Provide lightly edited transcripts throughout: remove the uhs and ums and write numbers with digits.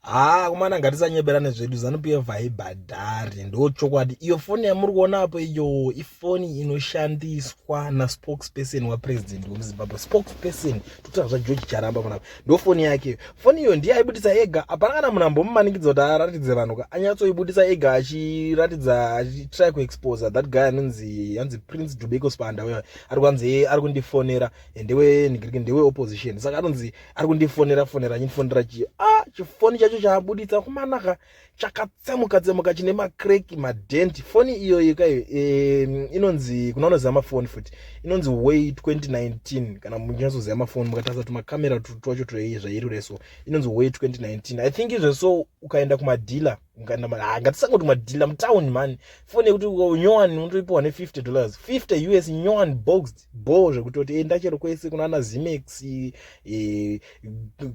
Haa kumana ngatisanyeberane zvedu Zanu PF haibhadhari ndochokwadi. Iyo foni yamuri kuona apo iyo ifoni inoshandiswa naspokesperson wapresident wemuZimbabwe. Spokesperson tokutaura zvaGeorge Charamba panapa. Ndofoni yake. Foni iyo ndiye aibudisa ega. Hapana kana munhu ambomumanikidza kuti aratidze vanhu ka. Anyatsoibudisa ega achiratidza achitry kuexposa that guy anonzi anzi Prince Dubeko Spanda uyo ari kwanzi ari kundifonera ndewe ndewe opposition. Saka anonzi ari kundifonera fonera achindifonera chii ah chifoni chacho chaabuditsa kumanaka chakatsemuka tsemuka chine macrack madent foni iyoyi kayo e, inonzi kuna unoziva mafoni futi inonzi way 2019 kana muchinyatsoziva mafoni mukatarisa tumakamera twacho zvairi reso inonzi way 2019 I think izveso ukaenda kumadealer ukaenda ah, ngatisangoti kumadealer mutown man foni yekuti nyowani unotoipiwa ne$50 50 US nyowani boxed bho zvekutoti enda chero kwese kuna ana Zimex e,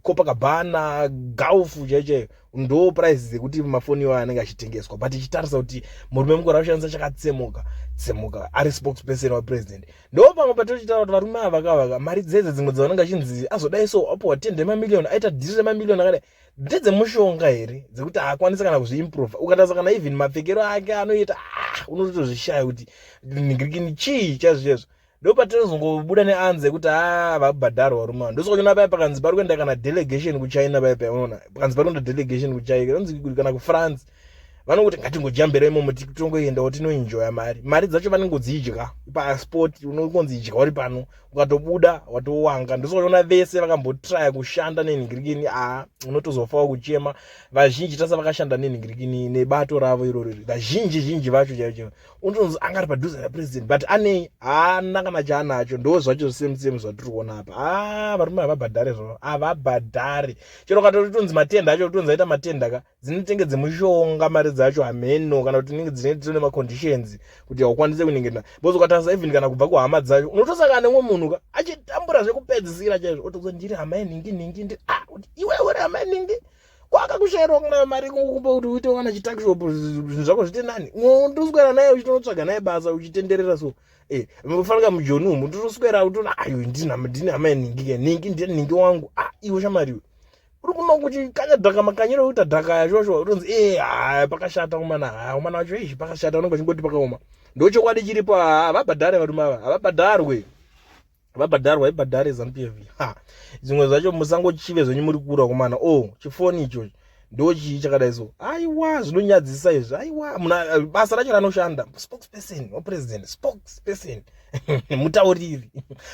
Copacabana Gulf chaichaiyo ndo price dzekuti mafoni iwayo anenge achitengeswa but ichitarisa kuti murume mukuru akushandisa chakatsemuka tsemuka ari spokesperson wapresident ndo pamwe patochitaura kuti varume ava vakavaka mari dzedze dzimwe dzavanenge achinzi azodai so apiwa tende emamiliyoni aita dhiri remamiliyoni akadai ndedzemushonga here dzekuti haakwanisi kana kuzviimprova ukatarisa kana even mapfekero ake anoita ah, unotozvishaya kuti ningirikini chii chaizvo chaizvo ndo patinozongobuda neanze yekuti a ah, vabhadharwa varume ava ndosaka paya pakanzi pari kuenda kana delegation kuChina paya paya unoona pakanzi pari kuenda delegation kuChina kanzi kana kuFrance vanongoti ngatingojambira imomo titongoendawo tinoenjoya mari mari dzacho vanongodzidya pasport unongonzi idya uri pano ukatobuda watowanga ndosaka vese vakambotraya kushanda nenhingirikini a unotozofawo kuchema vazhinji tasa vakashanda nenhingirikini nebato ravo iroro vazhinji zhinji vacho chaivo chaivo unotonzi anga ari padhuze napresident but anei haana kana chaanacho ndo zvacho same same zvatiri kuona apa a varume havabhadhare zvavo havabhadhari chero ukatotonzi matenda acho kutonzi aita matenda ka dzinotenge dzemushonga mari dzacho hameno kana kuti tinenge dzinenge dzine maconditions kuti haukwanise kunengeta because ukatarisa even kana kubva kuhama dzacho unotosangana nemumwe munhu ka achitambura zvekupedzisira chaizvo otokuza ndiri hama yeningi ningi ndi ah kuti iwe uri hama yeningi kwakakushayirwa kuna mari kungokupa kuti uite wana chituckshop zvinhu zvako zviite nani undoswera naye uchitonotsvaga naye basa uchitenderera so eh unofanira mujoni umu ndotoswera utoona ayo ndini hama yeningi ke ningi ndiye ningi wangu ah iwe shamari iwe uri kuno kuti kanya dhaka makanyiro ekuita dhaka yashosho utonzi e haya pakashata umana haya umana wacho eish pakashata unenge uchingoti pakaoma ndochokwadi chiripo havabhadhare varume ava havabhadharwe havabhadharwe haibhadhare Zanu PF ha zvimwe zvacho musangochive zvenyu muri kura kumana o oh, chifoni ichocho ndo chii chakadai so aiwa zvinonyadzisa izvi aiwa muna basa racho ranoshanda spokesperson wapresident spokesperson mutauriri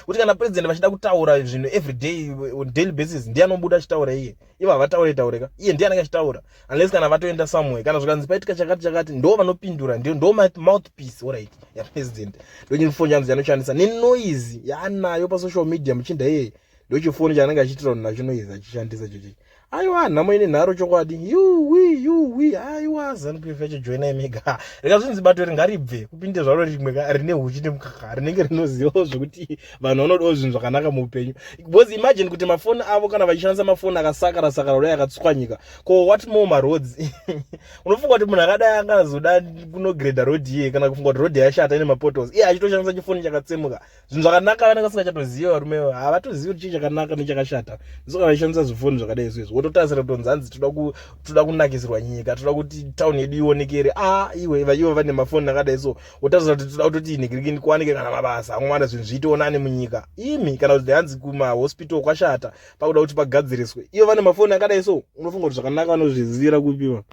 kuti kana president vachida kutaura zvinhu everyday on daily basis ndiye anobuda achitaura iye ivo havataure taureka iye ndiye anenge achitaura unless kana vatoenda somewhere kana zvikanzi paitika chakati chakati ndo vanopindura ndio ndo mouthpiece alright yapresident ndochifoni chanzi chanoshandisa nenoise yaanayo pasocial media muchinda iyeye ndochifoni chaanenge achiitira nacho noise achishandisa chochichi aiwa nhamo ine nharo chokwadi yuwi yuwi aiwa Zanu PF yacho joinai mega rega zvinzi bato ri ngaribve kupinde zvaro rimwe rine huchi nemukaka rinenge rinozivawo zvekuti vanhu vanodawo zvinhu zvakanaka muupenyu because imagine kuti mafoni avo kana vachishandisa mafoni akasakara sakara kudai akatswanyika ko what more maroads unofunga kuti munhu akadai angazoda kunogreda road iye kana kufunga kuti road yashata ine mapotholes iye achitoshandisa chifoni chakatsemuka zvinhu zvakanaka vanenge vasingachatoziva varume havatozivi kuti chii chakanaka nechakashata ndosaka vaishandisa zvifoni zvakadai izvo wototarisira kuti nzanzi toda kunakisirwa nyika toda kuti town yedu ionekere a iwe ivo vane mafoni akadai so wotarisira kuti toda kutoti nigirikini kuwanike kana mabasa amwana zvinhu zviiteonani munyika imi kana kuti hanzi kumahospital kwashata pakuda kuti pagadziriswe ivo vane mafoni akadai so unofunga kuti zvakanaka vanozvizivira kupiwa.